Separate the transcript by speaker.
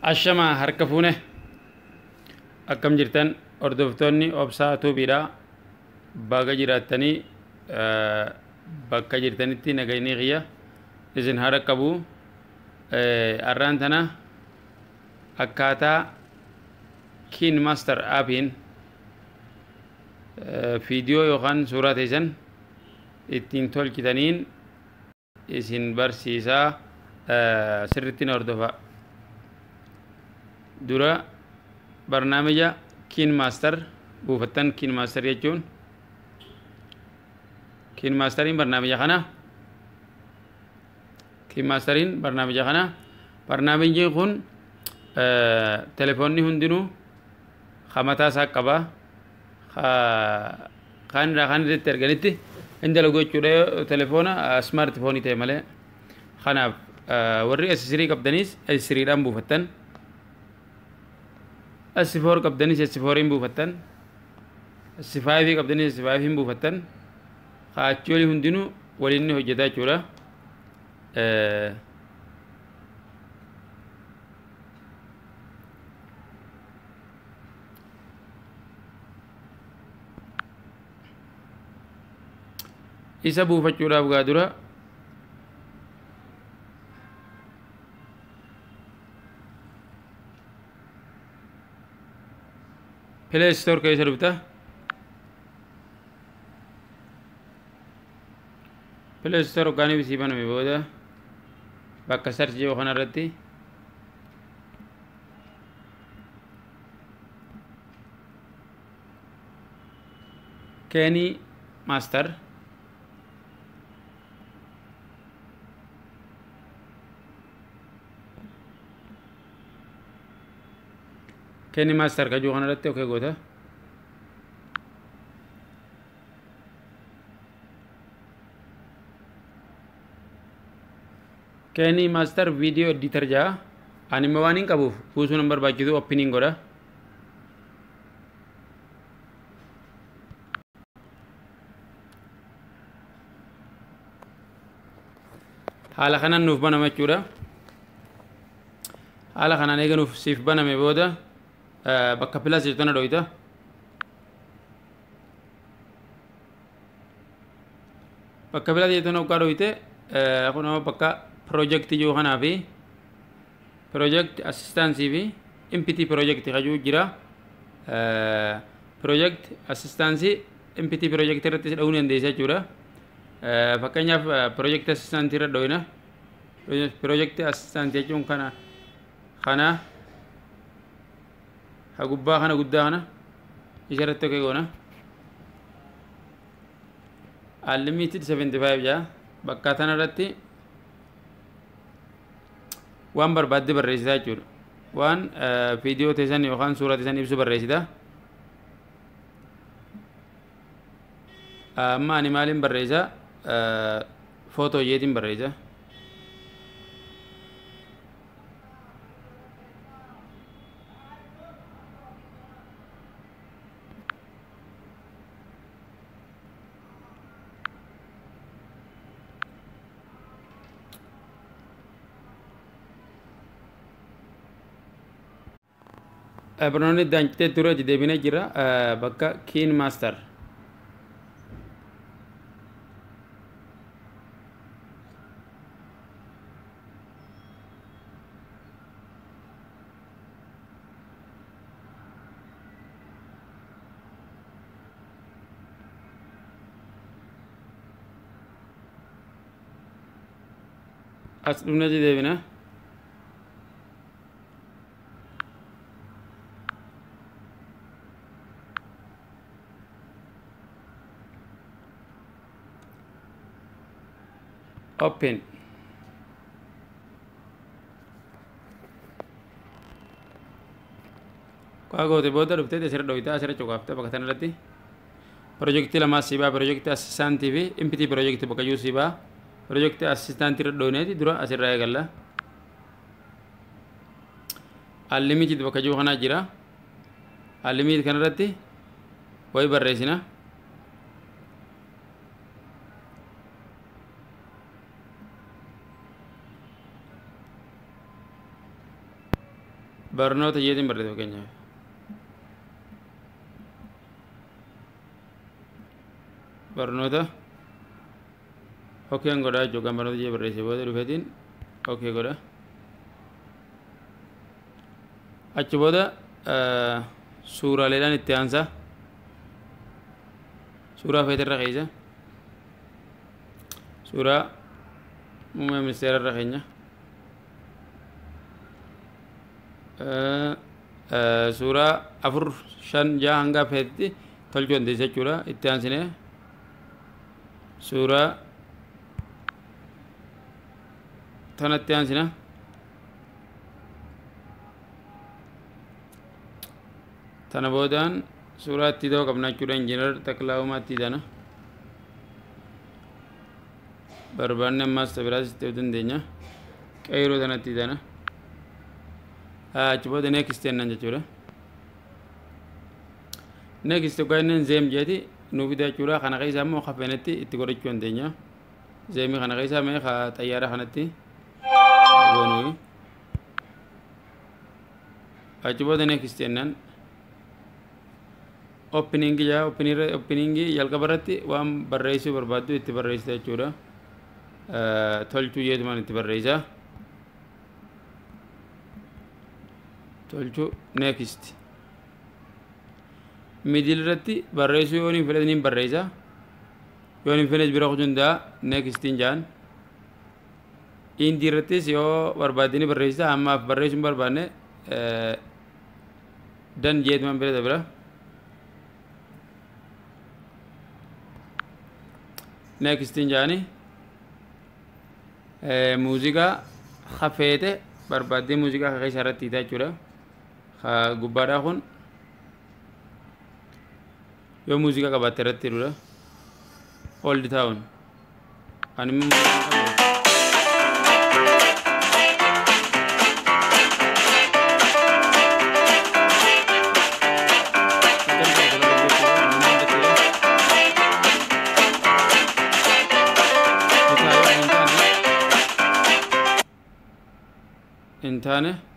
Speaker 1: Ashamaa harka fuune akkam jirtan hordoftoonni Obsaa Tuubiidha. Baga jiraattanii bakka jirtanitti nagayni kiyya isin haa dhaqqabu. Har'aan tana akkaataa KineMaster appiin viidiyoo yookaan suuraa teessan ittiin tolchitaniin isin barsiisaa, sirriitti na hordofaa. Dura barnaamija KineMaster buufattan. KineMaster jechuun KineMasteriin barnaamija kana. KineMasteriin barnaamija kana. Barnaamijni kun telefoonni hundinuu mataa isaa qaba. Kan irraa kan irratti arganitti hin dalagu jechuudha, telefoona smartphone ta'e malee. Kanaaf warri S3 qabdanis S3dhaan buufattan. S4 qabdanis S4 buufattan. S5 qabdanis S5 buufattan. Kaachoolii hundinuu waliin ni hojjeta jechuudha. Isa buufachuudhaaf gaa dura Play Store keessa dhufta. Play Store hoggaanii sii baname booda bakka search jedhu kanarratti KineMaster, KineMaster ka jiru kanarratti okay goota. KineMaster video editor jaa. Ani immoo waan hin qabuuf buusuun hin barbaachisu, opening godha. Haala kanaan nuuf banama jechuudha. Haala kanaan eega nuuf siif baname booda bakka plus jettu tana dhoyta. Bakka plus jettu tana hoggaa dhoyte, kunoo bakka project jiru kanaa fi project assistance fi empty project kajuu jira. Project assistance, empty project irratti dha'uu dandeessa jechuudha. Fakkeenyaaf project assistant irra dhoyna. Project assistant jechuun kana ha gubbaa kana guddaa kana isa irratti okay goona. Unlimited 75 jaa. Bakka tana irratti waan barbaadde barreessitaa jechuudha. Waan viidiyoo teessan yookaan suuraa teessan ibsu barreessita. Amma ani maaliin barreessa? Footoo jeetiin barreessa. Barnoonni daancitee ture deebinee jira bakka KineMaster. As dhufnee deebina. Open. Waa goote booda dhuftee asirra dhoytaa, asirra cuqaaftee bakka kanarratti pirojektii lamaa sii ba'a, project assistant fi empty project bakka jiru sii ba'a. Project assistant irra dhoyneeti dura asirraa eegalla. Unlimited bakka jiru kanaa jira. Unlimited kanarratti wayi barreessina. Barnoota jeetiin barreessa fakkeenyaaf. Barnoota okay godhaa jechuudha. Barnoota jee barreessee booda dhufeetiin okay godha. Achi booda suuraaleedhaan itti aansa. Suuraa feetirra keessa. Suuraa muummee ministeera irra keenya. Suuraa 4, 5, 6 hanga feetti tolchuu dandeessa jechuudha. Itti aansinee suuraa tanatti aansina. Tana boodaan suuraa itti ta'uu qabna jechuudha. Injiinar Taklaa itti tana. Barbaanne ammaas biraas itti ta'uu dandeenya. Qeyroo tanatti tana. Achi booda next jennaan jechuudha. Next tokko inni theme jeeti nuu fida jechuudha. Kana keessa immoo kafeenetti itti godhachuu dandeenya. Theme kana keessa mee xayyaara kanatti goonuu. Achi booda next jennaan. Opening jaa opening jalqaba irratti waan barreessuu barbaaddu itti barreessita jechuudha. Tolchuu jeetumaan itti barreessa. Tolchuu next. Middle irratti barreessuu yoo hin fedhan ni barreessa. Yoo hin fedhan bira kutuu danda'a next hin jaan. End irrattis yoo barbaadde ni barreessita. Ammaaf barreessuu hin barbaanne done jeetumaan bira dabra. Next hin jaani. Muuziqaa hafeete barbaaddee muuziqaa keessa irratti hiitaa jechuudha. Gubbaadhaa kun yoo muuziqaa qabaatte irratti hidhuudha. Old Town. Ani immoo hin taane.